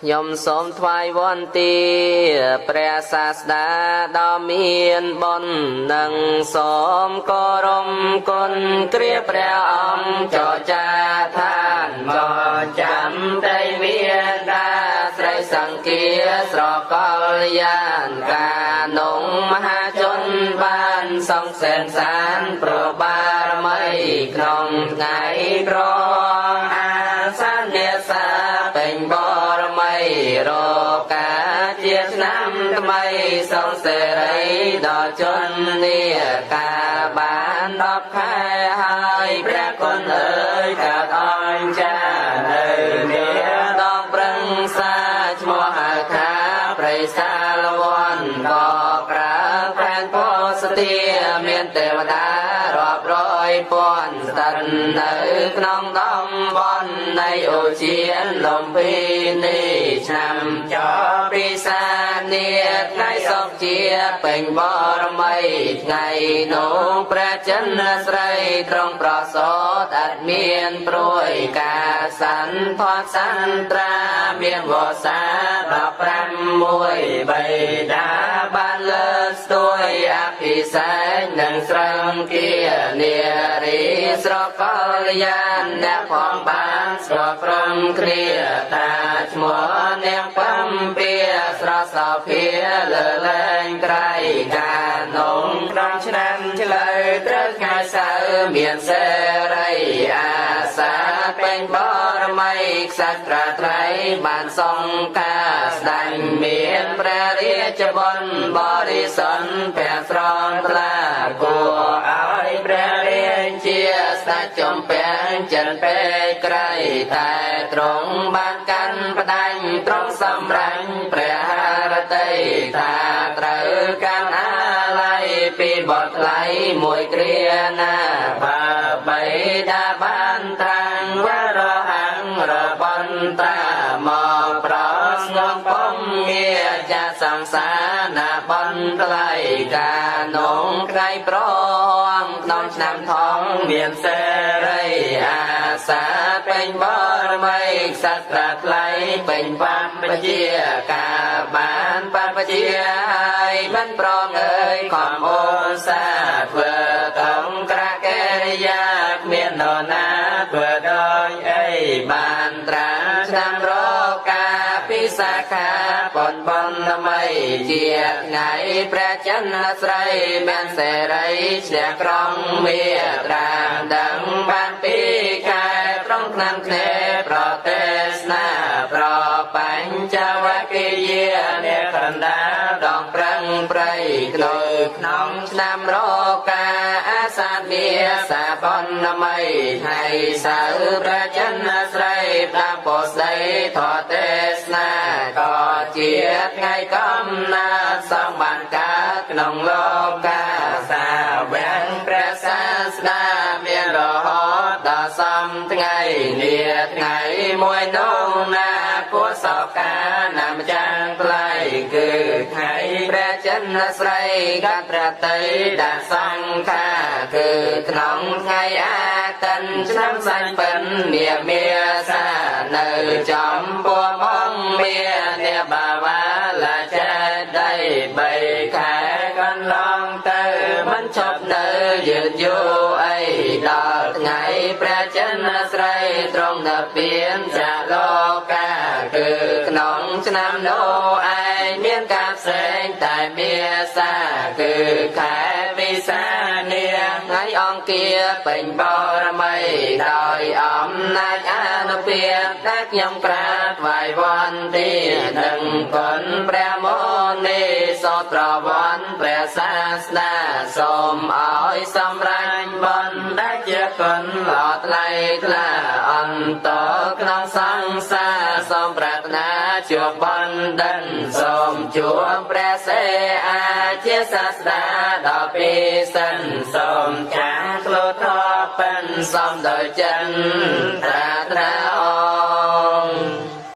ខ្ញុំសូមថ្វាយវន្តាព្រះសាស្តាដ៏មានបុណ្យនិងសូមគោរពគុណគ្រាព្រះអង្គចចាឋានមកចាំតីមេដាស្រីសង្គាស្រកលយានកានងមហាជនបានសងសែនសានប្របារមីក្នុងថ្ងៃប្រអាសានិសាពេញបរមីរកាជាឆ្នាំថ្មីសងសេរីដល់ជននាកាបាន10ខែហើយព្រះគុណអើយកើតអញ្ចានៅនាដងប្រឹងសាឈ្មោះហៅថាព្រៃសាលវ័នក៏ក្រើផែនពោសទាមានទេវតារាប់រយពាន់ស្ថិតនៅក្នុងតំបន់នៃអូជានលំពីនេះឆ្នាំចពិសានាថ្ងៃសុខជាពេញបរមីថ្ងៃនោះព្រះចិនស្រីទ្រង់ប្រសូតអត់មានព្រួយការសន្ធាត់សន្ត្រាមានវសា15មួយបៃតាបានលើកស្ទួយអភិសេកនិងស្រឹងគានារីស្រកលយានអ្នកផងបានស្គាល់ក្រុមគ្នាតាឈ្មោះនាងពំពាស្រស់សោភាលើលែងក្រៃកានងក្នុងឆ្នាំឆ្លូវត្រូវថ្ងៃសៅរ៍មានសេរីអាសាពេញបរមីក្សត្រាត្រៃបានសង្ការស្ដេចមានព្រះរាជបុណ្យបរិសុទ្ធព្រះស្រងថ្លាគួរឲ្យព្រះរាជាស្ដេចចំពាំងចិនពេកក្រៃតែទ្រង់បានកាន់ផ្ដាញ់ទ្រង់សម្រាញ់ព្រះハរតីថាត្រូវកាន់អាល័យពីបទថ្លៃមួយគ្រាណាបើបីតាបានត្រាំងវរហង្របន្ត្រាមកប្រស្ងំពំងាចាសង្សារណាបន្ថ្លៃកានងថ្ងៃប្រងក្នុងឆ្នាំថងមានសេរីអាសាពេញបរមីក្សត្រាថ្លៃពេញបពជាកាបានបពជាហើយមិនប្រងអើយខំអូសាធ្វើតងក្រាកិរិយាគ្មាននរណាធ្វើដោយអីបានត្រាឆ្នាំរកាពិសាខាបនបនមីជាថ្ងៃព្រះចិនស្រីមានសេរីឈ្នះក្រុងមេត្រាដឹងបានពីខែត្រង់ឆ្នាំគ្នេប្រទេសនាប្របញ្ចវគិយាអ្នកកណ្ដាដងប្រឹងព្រៃនៅក្នុងឆ្នាំរកាអាសាមាសាបនមីថ្ងៃសៅរ៍ព្រះចិនស្រីផ្ដាំពោស្ដីធរទេសនាក៏ជាថ្ងៃកំណាសងបានកើតក្នុងលោកាសាវៈព្រះសាស្តាមានរហូតដល់សំថ្ងៃនេះថ្ងៃមួយនោះណាគួសោកាណាមចាំងថ្លៃគឺថ្ងៃព្រះចិនស្រីកាត់ប្រតិដាក់សង្ខាគឺក្នុងថ្ងៃអាតិនឆ្នាំសាញ់ពិននាមេសានៅចំពោះមងមានាបាវាលាចេដីបីខែកន្លងទៅមិនឈប់នៅយឺតយូរអីដល់ថ្ងៃព្រះចិនស្រីទ្រង់និព្វានចាលោកាគឺក្នុងឆ្នាំនោះឯងមានការផ្សេងតែមេសាគឺខែពិសានាថ្ងៃអង្គាពេញបរមីដោយអំណាចអានុភាពដែលខ្ញុំក្រាបថ្វាយវន្តានឹងគុណព្រះមុនីសោត្រវ័នព្រះសាស្តាសូមឲ្យសម្រេចបុណ្យដែលជាគុណល្អថ្លៃថ្លាអន្តក្នុងសង្សារសូមប្រាថ្នាជួបបណ្ឌិតសូមជួបព្រះសេអាជាសាស្តាដល់ពីសិនសូមចាស់ធ្លុធពិនសំដោយចិនប្រាថ្នា